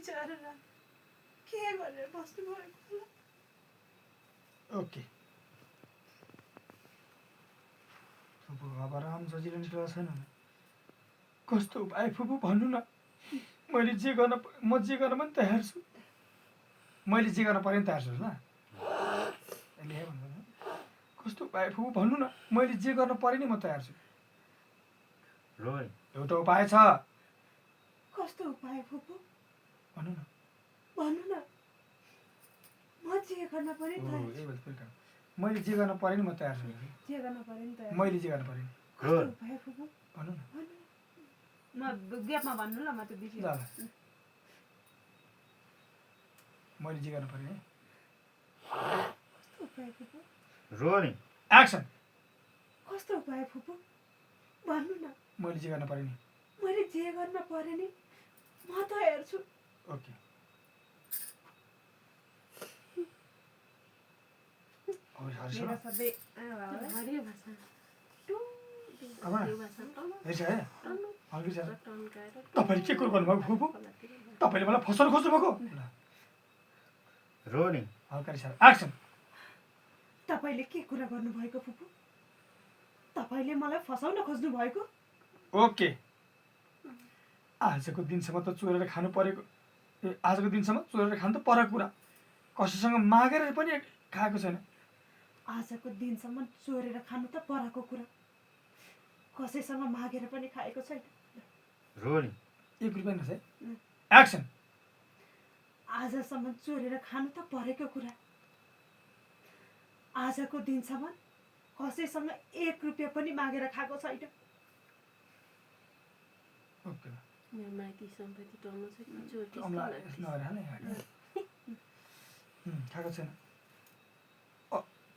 विचारेर के गरेर बस्नु भएको होला। ओके फुपू अब राम सजिलो निस्केको छैन कस्तो उपाय फुपू भन्नु न म जे गर्न पनि तयार छु मैले जे गर्न पर्यो नि तयार छु ल कस्तो उपाय फुपू भन्नु न मैले जे गर्न पर्यो नि म तयार छु एउटा उपाय छ कस्तो उपाय फुपू भन्नु न म जे गर्न पर्यो तयार मैले जे गर्न पर्यो नि म तयार छु जे गर्न पर्यो नि तयार मैले जे गर्न पर्यो नि कस्तो उपाय फुपू भन्नु न म ग्यापमा भन्नु ल म त बिर्सेँ ल मैले जे गर्न पर्यो नि कस्तो उपाय फुपू रोलिङ एक्सन कस्तो उपाय फुपू भन्नु न मैले जे गर्न पर्यो नि मैले जे गर्न पर्यो नि म तयार छु ओके मेरा सबै हरियो भाषा तपाईँले के कुरो गर्नुभएको फुपू तपाईँले मलाई फसाउन खोज्नु भएको रोलिङ हल्का रिसाएर एक्सन तपाईँले के कुरा गर्नुभएको फुपू तपाईँले मलाई फसाउन खोज्नु भएको ओके आजको दिनसम्म त चोरेर खानु परेको आजको दिनसम्म चोरेर खानु त परेको कुरा कसैसँग मागेर पनि खाएको छैन आजको दिनसम्म चोरेर खानु त पराको कुरा कसैसँग मागेर पनि खाएको छैन रोलिङ एक रुपियाँ नछ एक्सन आजसम्म चोरेर खानु त परेको कुरा आजको दिनसम्म कसैसँग 1 रुपियाँ पनि मागेर खाएको छैन ओके मेरो माइती सम्पत्ति टर्नु छ चोर खाएको छैन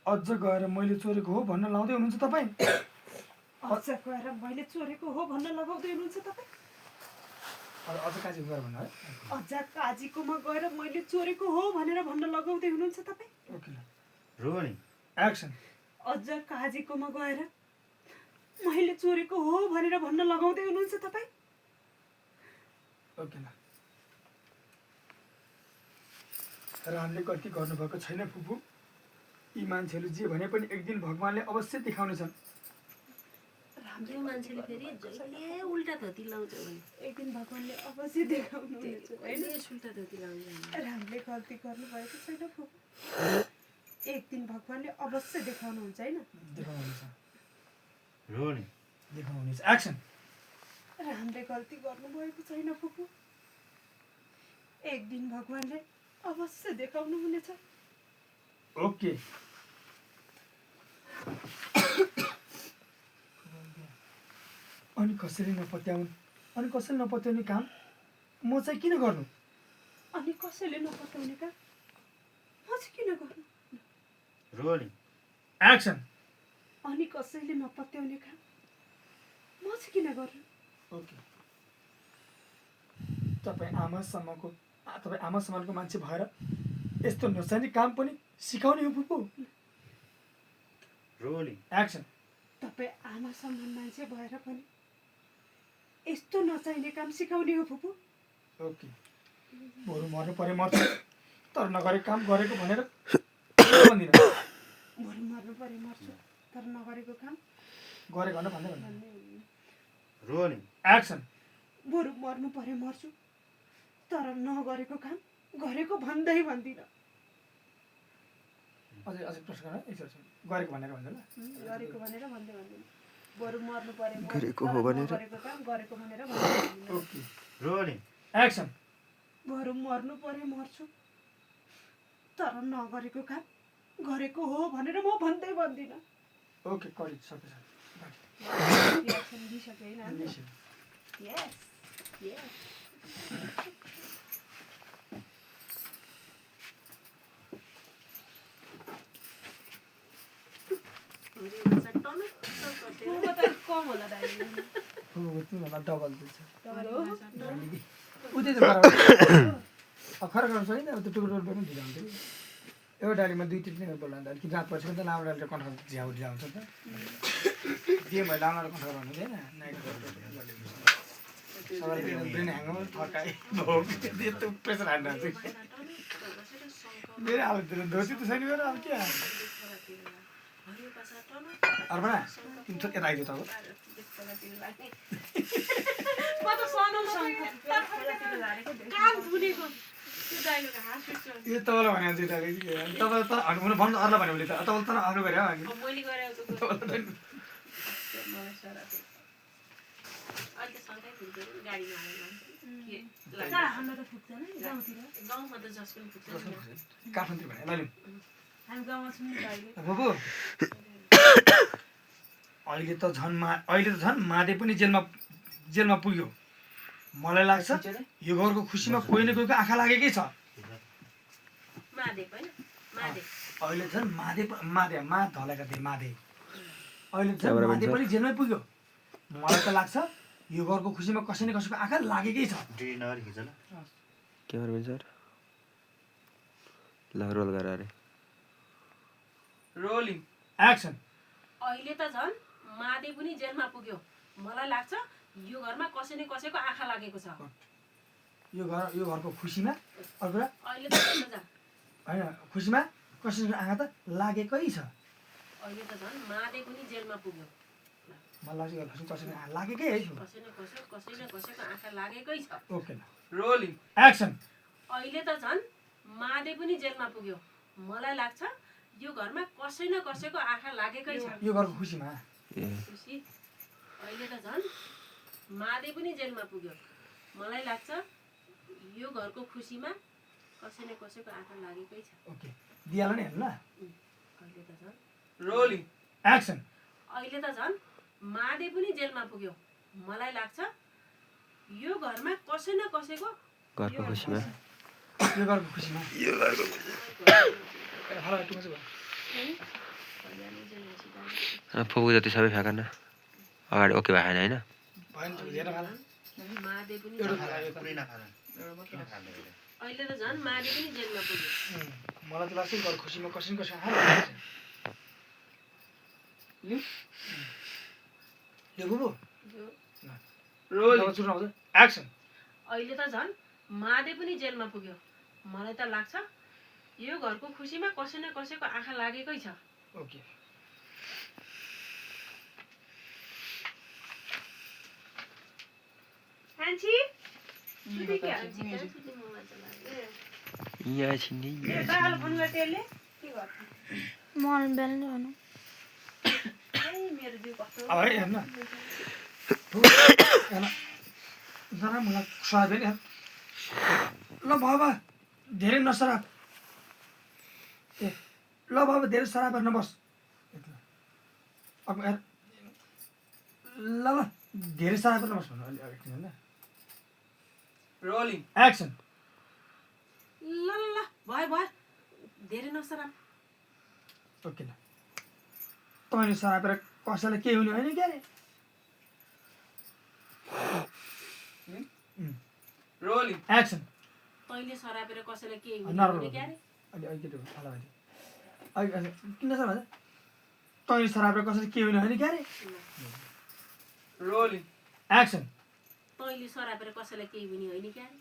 अझ गएर मैले चोरेको हो भन्न लाउँदै हुनुहुन्छ तपाईँ अझ गएर मैले चोरेको हो भन्न लगाउँदै हुनुहुन्छ तपाईँ अझ काजी गएर भन्नु है अझ काजीकोमा गएर मैले चोरेको हो भनेर भन्न लगाउँदै हुनुहुन्छ तपाईँ ओके रोलिङ एक्सन अझ काजीकोमा गएर मैले चोरेको हो भनेर भन्न लगाउँदै हुनुहुन्छ तपाईँ ओके ल तर हामीले गल्ती गर्नुभएको छैन फुपू यी मान्छेहरू जे भने पनि एक दिन भगवान्ले अवश्य देखाउनेछन् यो मान्छेले फेरि जहिले उल्टा धोती लाउँछ भने एक दिन भगवान्ले अवश्य देखाउनुहुन्छ होइन उल्टा धोती लाउँछ हामीले गल्ती गर्नुभएको छैन फुपू एक दिन भगवान्ले अवश्य देखाउनुहुन्छ होइन देखाउनुहुन्छ रोलिङ देखाउनुहुन्छ एक्सन हामीले गल्ती गर्नुभएको छैन फुपू एक दिन भगवान्ले अवश्य देखाउनु हुनेछ ओके अनि कसैले नपत्याउने काम म चाहिँ किन गर्नु अनि कसैले नपत्याउने काम म चाहिँ किन गर्नु रोलिङ एक्सन अनि कसैले नपत्याउने काम म चाहिँ किन गर्नु ओके तपाईँ आमा समानको मान्छे भएर यस्तो नचाहिने काम पनि सिकाउने हो फुपू रोलिङ एक्सन तपाईँ आमा समान मान्छे भएर पनि यस्तो नचाहिने काम सिकाउने हो फुपू ओके बरु मर्नु परे मर्छ तर नगरेको काम गरेको भनेर भन्दिनँ बरु मर्नु परे मर्छु तर नगरेको काम गरेको भनेर भन्दै भन्दैन रोलिङ एक्सन बरु मर्नु परे मर्छु तर नगरेको काम गरेको भन्दै भन्दिनँ अझै प्रश्न गर्न गरेको भनेर भन्छ ल गरेको भनेर भन्दै भन्दिनँ बरु मर्नु परे गरेको हो भनेर गरेको काम गरेको भनेर भन्दै भन्दिनँ ओके रोलिङ एक्सन बरु मर्नु परे मर्छु तर नगरेको काम गरेको हो भनेर म भन्दै भन्दिनँ ओके करेक्ट सकेछ रिएक्सन दिइसक्यो होइन यस यस कम होला तिमीहरूलाई डबल दिन्छ हेलो उतै त खर गर्नु छैन त्यो टुक्रो पनि ढिलो हुन्छ एउटा डालीमा 2-3 दिन बोल्दा कि रात पछि त लाम्रो डाली कन्ट्रोल झ्याउ ढिला हुन्छ त के मैले लाम्रो कन्ट्रोल गर्नु हुँदैन नाइट सबैले ब्रेन ह्याङ थकाइ भोक यस्तो प्रेसर हान्नु हुन्छ मेरो हालत धोती त छैन मेरो अब के अर्पणा तिमी त यता आइदियो त अब म त सनमसँग कान फुलेको त्यो डाइलग हाँस उठ्छ यो तपाईँलाई भने चाहिँ तपाईँ त भन्नु अरूलाई भन्यो भने त तपाईँले तर आफ्नो गरे अनि मैले गरेको त मलाई सराते अहिले सँगै फुल्दैन गाडीमा आएर कहाँ हाम्रो त पुग्दैन नि गाउँतिर गाउँमा त जस पनि फुल्छ काठमाडौँ भने ल हामी गाउँमा छौँ नि त अहिले बाबु अहिले त झन् मादे पनि जेलमा पुग्यो मलाई लाग्छ यो घरको खुसीमा कोही न कोहीको आँखा लागेकै छ मादेक होइन मादेक अहिले झन् मा धलेका थिए मादे अहिले झन् मादे पनि जेलमै पुग्यो मलाई त लाग्छ यो घरको खुसीमा कसै न कसैको आँखा लागेकै छ डिनर खिच ल क्यामराम्यान सर ल रोल गर अरे रोलिङ एक्सन अहिले त झन् मादे पनि जेलमा पुग्यो मलाई लाग्छ यो घरमा कसै न कसैको आँखा लागेको छ यो घरको खुसीमा अर्को कुरा अहिले त झन् होइन खुसीमा कसैको आँखा त लागेकै छ अहिले त झन् मादे पनि जेलमा पुग्यो मलाई लाग्छ कसैको आँखा लागेकै है कसै न कसैको आँखा लागेकै छ ओके ल रोलिङ एक्सन अहिले त झन् मादे पनि जेलमा पुग्यो मलाई लाग्छ यो घरमा कसै न कसैको आँखा लागेकै छ यो घरको खुसीमा खुसी अहिले त झन् मादे पनि जेलमा पुग्यो मलाई लाग्छ यो घरको खुसीमा कसै न कसैको आँखा लागेकै छ ओके दिइहाल नि हेर्नु ल अहिले त झन् रोलिङ एक्सन अहिले त झन् मादे पनि जेलमा पुग्यो मलाई लाग्छ यो घरमा कसै न कसैको घरको खुसीमा यो घरको खुसीमा फुपू जति सबै फ्याँकन अगाडि ओके भएन होइन मादे पनि पुरै नखाला किन खाँदै होला? अहिले त झन् मादे पनि जेलमा पुग्यो मलाई त लाग्छ घर खुसीमा कसै न कसै आँखा लागेको छ यो बुबु रोलिङ सुनाउँछ एक्सन अहिले त झन् मादे पनि जेलमा पुग्यो मलाई त लाग्छ यो घरको खुसीमा कसै न कसैको आँखा लागेकै छ ओके हान्छी यहाँ छिन्ने बाबाले फोन गर्दै के गर्छ मल बेल्ने भनौँ मेरो जिउ कस्तो अब है हेर्न नराम्रो मलाई स्वाद होइन ल बाबा धेरै नसराप ए ल बाबा धेरै सराप हेर्न बस अब हेर ल धेरै सराप हेर्न बस भन्नु अलि अगाडि होइन रोलिङ एक्सन ल ल ल भयो धेरै नसराप ओके ल तैँले सरापेर कसैलाई केही हुने होइन क्या अरे रोलिङ एक्सन तैँले सरापेर कसैलाई केही नराम्रो हुने क्या अरे अलि अलिकति किन सर भन्छ तैँले सरापेर कसैलाई केही हुने होइन क्या अरे रोलिङ एक्सन तैँले सरापेर कसैलाई केही हुने होइन क्या अरे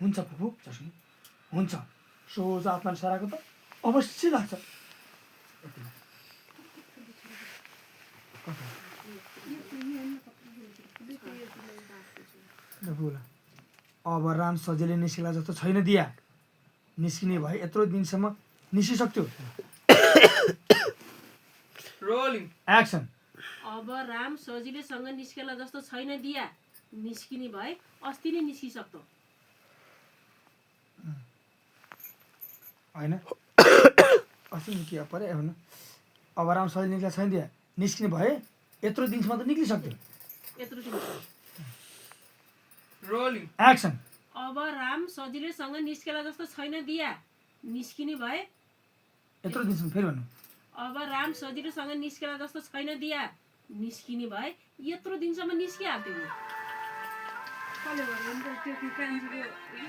हुन्छ फुपू जसो हुन्छ सोझ आत्माले सराएको त अवश्य लाग्छ अब राम सजिलै निस्किला जस्तो छैन दिया निस्किने भए यत्रो दिनसम्म निस्किसक्थ्यो रोलिङ एक्सन अब राम सजिलैसँग निस्केला जस्तो छैन दिया निस्किने भए अस्ति नै निस्किसक्थ्यो होइन अस्ति निस्कियो परे हेर्नु अब राम सजिलो निस्किला छैन दिया निस्किने भए यत्रो दिनसम्म त निस्किसक्थ्यो यत्रो दिन रोलिङ एक्सन अब राम सजिलैसँग निस्केला जस्तो छैन दिया निस्किने भए यत्रो दिनसम्म फेरि भन्नु अब राम सजिलैसँग निस्केला जस्तो छैन दिया निस्किने भए यत्रो दिनसम्म निस्किहाल्थ्यो नि कसले गर्यो नि त त्यो कान्छीको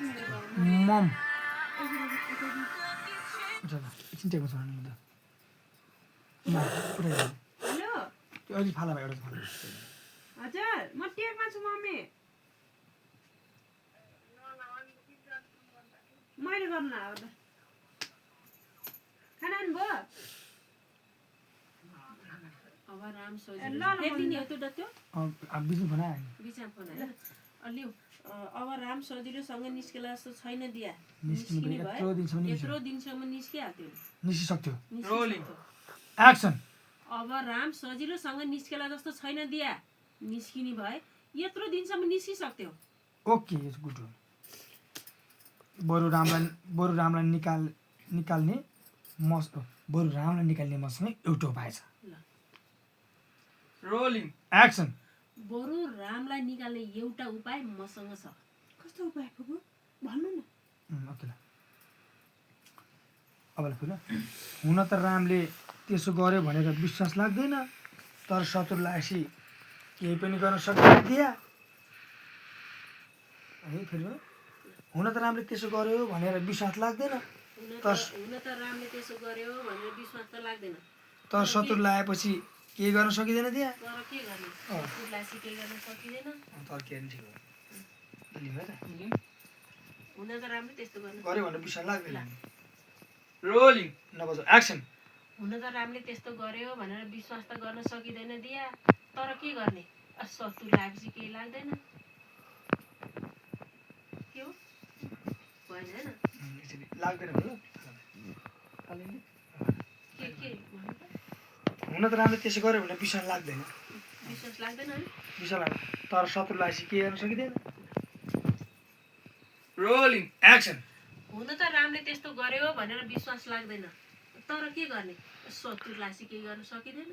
मेरो मम एकछिन टेकमा छ नि त पुरै हेलो त्यो अलि फाला भयो एउटा फाला हजुर म टेकमा छु मम्मी गर्न आउँदा खाना खानुभयो अब राम ल, सजिलो ल, फेरिदिने हो त्यो डट्यो अब बिचमा बनायो बिचमा फोन होइन लिउ अब राम सजिलोसँग निस्केला जस्तो छैन दिया निस्किनु निस्किने भयो भए यत्रो दिनसम्म यत्रो दिनसम्म निस्किहाल्थ्यो निस्किसक्थ्यो निस्किसक्थ्यो। एक्सन अब राम सजिलोसँग निस्केला जस्तो छैन दिया निस्किने भए यत्रो दिनसम्म निस्किसक्थ्यो। ओके इट्स गुड हो बरु रामलाई निकाल्ने बरु रामलाई निकाल्ने मसँग एउटा उपाय छ ल। रोलिङ एक्सन बरु रामलाई निकाल्ने एउटा उपाय मसँग छ। कस्तो उपाय फुपू भन्नु न ओके ल अब ल फेरि हुन त रामले त्यसो गर्यो भनेर विश्वास लाग्दैन तर शत्रुलाई यसै केही पनि गर्न सक्दैन दिया है फेरि हुन त रामले त्यसो गर्यो भनेर विश्वास लाग्दैन हुन त रामले त्यसो गर्यो भनेर विश्वास त लाग्दैन तर शत्रुलाई आएपछि केही गर्न सकिँदैन दिया तर के गर्ने शत्रुलाई सिकेल गर्न सकिँदैन। तर के ठिक हो हुन त रामले त्यस्तो गर्न गर्यो भनेर विश्वास लाग्दैन रोलिङ नबज एक्सन हुन त रामले त्यस्तो गर्यो भनेर विश्वास त गर्न सकिँदैन दिया तर के गर्ने शत्रु लागेपछि केही लाग्दैन के हो भएन होइन लाग्दैन भन्नु के भन्नु त हुन त रामले त्यसो गर्यो भनेर विश्वास लाग्दैन विश्वास लाग्दैन है विश्वास लाग्दैन तर शत्रुलाई चाहिँ के गर्न सकिँदैन रोलिङ एक्सन हुन त रामले त्यस्तो गर्यो भनेर विश्वास लाग्दैन तर के गर्ने शत्रुलाई चाहिँ केही गर्न सकिँदैन